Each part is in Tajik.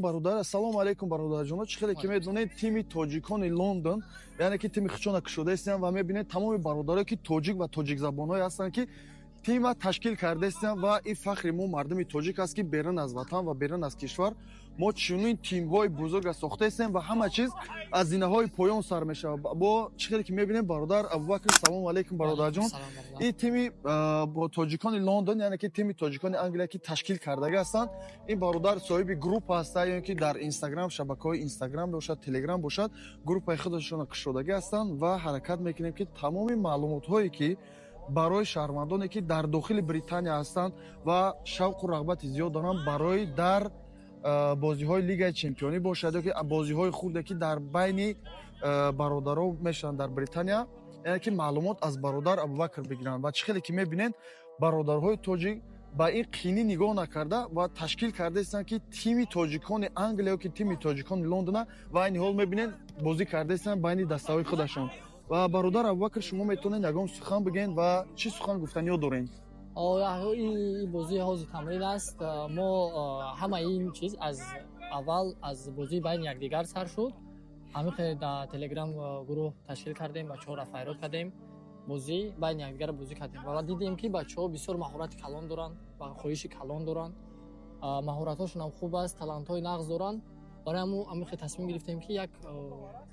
Бародар, ассалому алайкум, бародарҷоно. Чӣ хеле ки медонед, тими тоҷикони Лондон, яъне ки тими хичона кушодаистиям ва мебинед, тамоми бародарое, ки тоҷик ва тоҷикзабонҳое ҳастанд, ки тима ташкил кардаистиям. Ва ин фахри мо, мардуми тоҷик аст, ки берун аз ватан ва берун аз кишвар мо чунин тимҳои бузурга сохтаистем ва ҳама чиз аз зинаҳои поён сар мешавад. Бо чӣ хеле ки мебинем, бародар Абубакр, салому алайкум, бародарҷон. Ин тими бо тоҷикони Лондон, яъне ки тими тоҷикони Англия, ки ташкил кардагӣ ҳастанд. Ин бародар соҳиби группа ҳаста, ё ки дар Инстаграм, шабакаҳои Инстаграм бошад, Телеграм бошад, группаи худашонро кушодагӣ ҳастанд. Ва ҳаракат мекунем, ки тамоми маълумотҳое, ки барои шаҳрвандоне, ки дар дохили Британия ҳастанд ва шавқу рағбати зиёд доранд, барои дар бозиҳои Лигаи чемпионӣ бошад ё ки бозиҳои хурде, ки дар байни бародаро мешаванд дар Британия, яъне ки маълумот аз бародар Абубакр бигиранд. Ва чӣ хеле ки мебинед, бародарҳои тоҷик ба ин қинӣ нигоҳ накарда ва ташкил кардаистанд, ки тими тоҷикони Англия ё ки тими тоҷикони Лондона, ва айни ҳол мебинед, бозӣ кардаистанд байни дастаҳои худашон. Ва бародар Абубакр, шумо метавонед ягон сухан бигӯед ва чӣ сухан гуфтаниё доред? Ин бозии ҳозир тамрин аст. Мо ҳамаи ин чиз аз аввал аз бозии байни якдигар сар шуд. Ҳамин хел дар Телеграм гурӯҳ ташкил кардем, бачаҳоро файрод кардем, бозӣ байни якдигар бозӣ кардем ва дидем, ки бачаҳо бисёр маҳорати калон доранд ва хоҳиши калон доранд, маҳоратҳошонам хуб аст, талантҳои нағз доранд. Барои ҳамун ҳамин хел тасмим гирифтем, ки як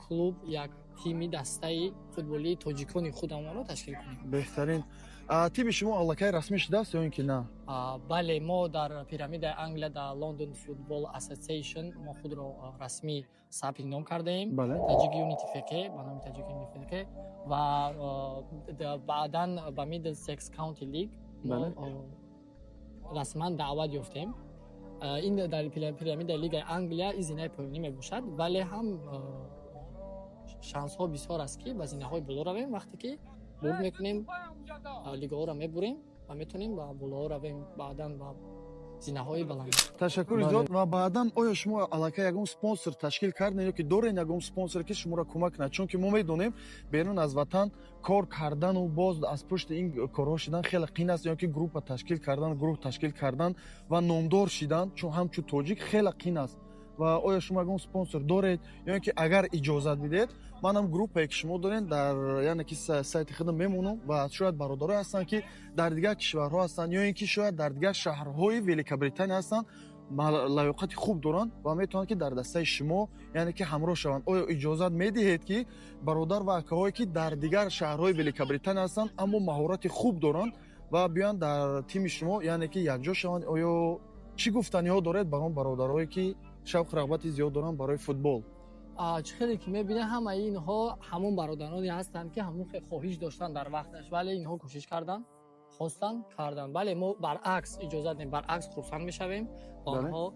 клуб, як тими дастаи футболии тоҷикони худамонро ташкил кунем. Беҳтарин. Тими шумо аллакай расмӣ шудааст ё ин ки на? Бале, мо дар пирамидаи Англия, дар London Football Association мо худро расмӣ сабти ном кардаем. Таҷик Юнити ФК, ба номи Таҷик Юнити ФК. Ва баъдан ба Middlesex County League мо расман даъват ёфтем. Ин дар пирамидаи Лигаи Англия ин зинаи поёнӣ мебошад, вале ҳам шансҳо бисёр аст, ки ба зинаҳои боло равем. Вақте ки бурд мекунем, лигаҳоро мебурем ва метавонем ба болоҳо равем, баъдан ба зинаҳои баланд. Ташаккури зиёд. Ва баъдан, оё шумо аллакай ягон спонсор ташкил кардем ё ки дорем ягон спонсоре, ки шуморо кӯмак кунад? Чунки мо медонем, берун аз ватан кор кардану боз аз пушти ин корҳо шидан хеле қин аст, ё ки группа ташкил кардан, гурӯҳ ташкил кардан ва номдор шидан, чун ҳамчун тоҷик хеле қин аст. Ва оё шумо ягон спонсор доред, ё ин ки агар иҷозат бидиҳед, манам группае, ки шумо доред, дар, яъне ки сайти худам мемонам. Ва шояд бародарое ҳастанд, ки дар дигар кишварҳо ҳастанд, ё ин ки шояд дар дигар шаҳрҳои Великобритания ҳастанд, лаёқати хуб доранд ва метавонанд, ки дар дастаи шумо, яъне ки ҳамроҳ шаванд. Оё иҷозат медиҳед, ки бародар ва акаҳое, ки дар дигар шаҳрҳои Великобритания ҳастанд, аммо маҳорати хуб доранд, ва биёянд дар тими шумо, яъне ки якҷо шаванд? Оё чӣ гуфтаниҳо доред бар он бародарое, ки шавқу рағбати зиёд доранд барои футбол? Чӣ хеле ки мебинем, ҳамаи инҳо ҳамон бародароне ҳастанд, ки ҳамон хоҳиш доштанд дар вақташ, вале инҳо кӯшиш карданд, хостанд, карданд. Бале, мо баръакс иҷозат дем, баръакс хурсанд мешавем ва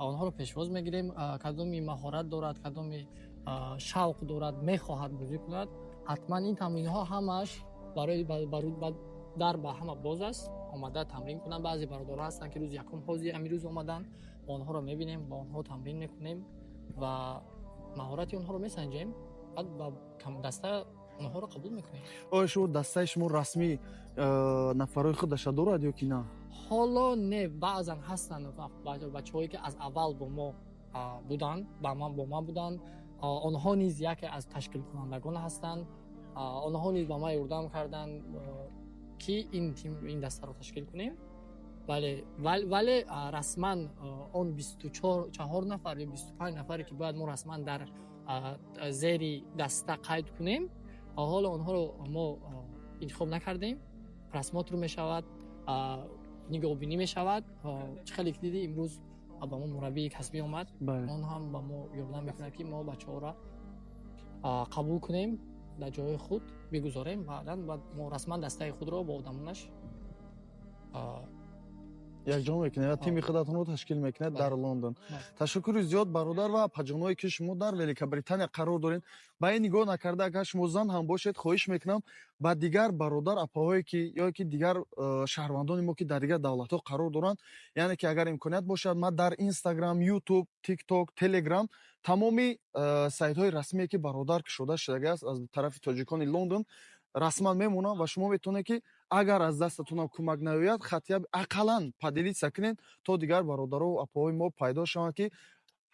онҳоро пешвоз мегирем. Кадоми маҳорат дорад, кадоми шавқ дорад, мехоҳад бозӣ кунад, ҳатман ин тамринҳо ҳамааш барои дар ба ҳама боз аст, омада тамрин кунанд. Баъзе бародарон ҳастанд, ки рӯзи якум ҳозир ҳамин рӯз омаданд. Онҳоро мебинем, бо онҳо тамрин мекунем ва маҳорати онҳоро месанҷем, баъд ба даста онҳоро қабул мекунем. Оё шумо дастаи шумо расмӣ нафарҳои худаша дорад ё ки на? Ҳоло не. Баъзан ҳастанд бачаҳое, ки аз аввал бо мо буданд, бо ман буданд. Онҳо низ яке аз ташкилкунандагон ҳастанд. Онҳо низ ба ман ёрдам карданд, ки ин тим, ин дастаро ташкил кунем. Бале, вале расман он 24 нафар ё 25 нафаре, ки бояд мо расман дар зери даста қайд кунем, ҳоло онҳоро мо интихоб накардем. Просмотр мешавад, нигоҳубинӣ мешавад. Чӣ хеле ки дидӣ, имрӯз ба мо мураббии касбӣ омад. Он ҳам ба мо ёрдам мекунад, ки мо бачаҳоро қабул кунем, дар ҷои худ бигузорем. Баъдан мо расман дастаи худро бо одамонаш якҷо мекунед ва тими худатонро ташкил мекунед дар Лондон. Ташаккури зиёд, бародар ва апаҷоное, ки шумо дар Великобритания қарор доред. Ба ин нигоҳ накарда, агар шумо зан ҳам бошед, хоҳиш мекунам, ба дигар бародар апаҳое, ки ё ки дигар шаҳрвандони мо, ки дар дигар давлатҳо қарор доранд, яъне ки агар имконият бошад, ман дар Инстаграм, Ютуб, Тикток, Телеграм, тамоми сайтҳои расмие, ки бародар кушода шудагиаст аз тарафи тоҷикони Лондон, расман мемонам. Ва шумо метавонед, ки агар аз дастатонам кӯмак наояд, хотя бы ақаллан поделиться кунед, то дигар бародару апаҳои мо пайдо шаванд, ки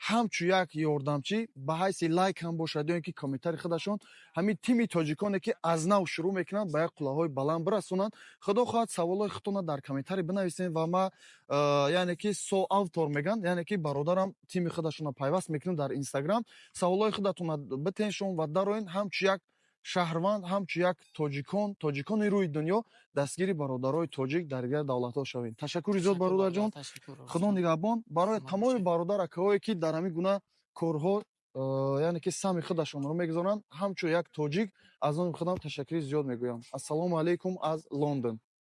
Ҳамчун як ёрдамчӣ, ба ҳайси лайк ҳам бошад ё ин ки комментари худашон, ҳамин тими тоҷиконе, ки аз нав шурӯъ мекунанд, ба як қуллаҳои баланд бирасонанд. Худо хоҳад, саволҳои худтонро дар комментарий бинависед ва ма, яъне ки соавтор мегӯянд, яъне ки бародарам тими худашонро пайваст мекунем дар Инстаграм. Саволҳои худатонро битеншон ва дароен. Ҳамчун як шаҳрванд, ҳамчун як тоҷикон, тоҷикони рӯи дунё, дастгири бародарои тоҷик дар дигар давлатҳо шавем. Ташаккури зиёд, бародарҷон, Худо нигаҳбон. Барои тамоми бародар, акаҳое, ки дар ҳамин гуна корҳо, яъне ки сами худашонро мегузоранд, ҳамчун як тоҷик аз номи худам ташаккури зиёд мегӯям. Ассалому алайкум аз Лондон.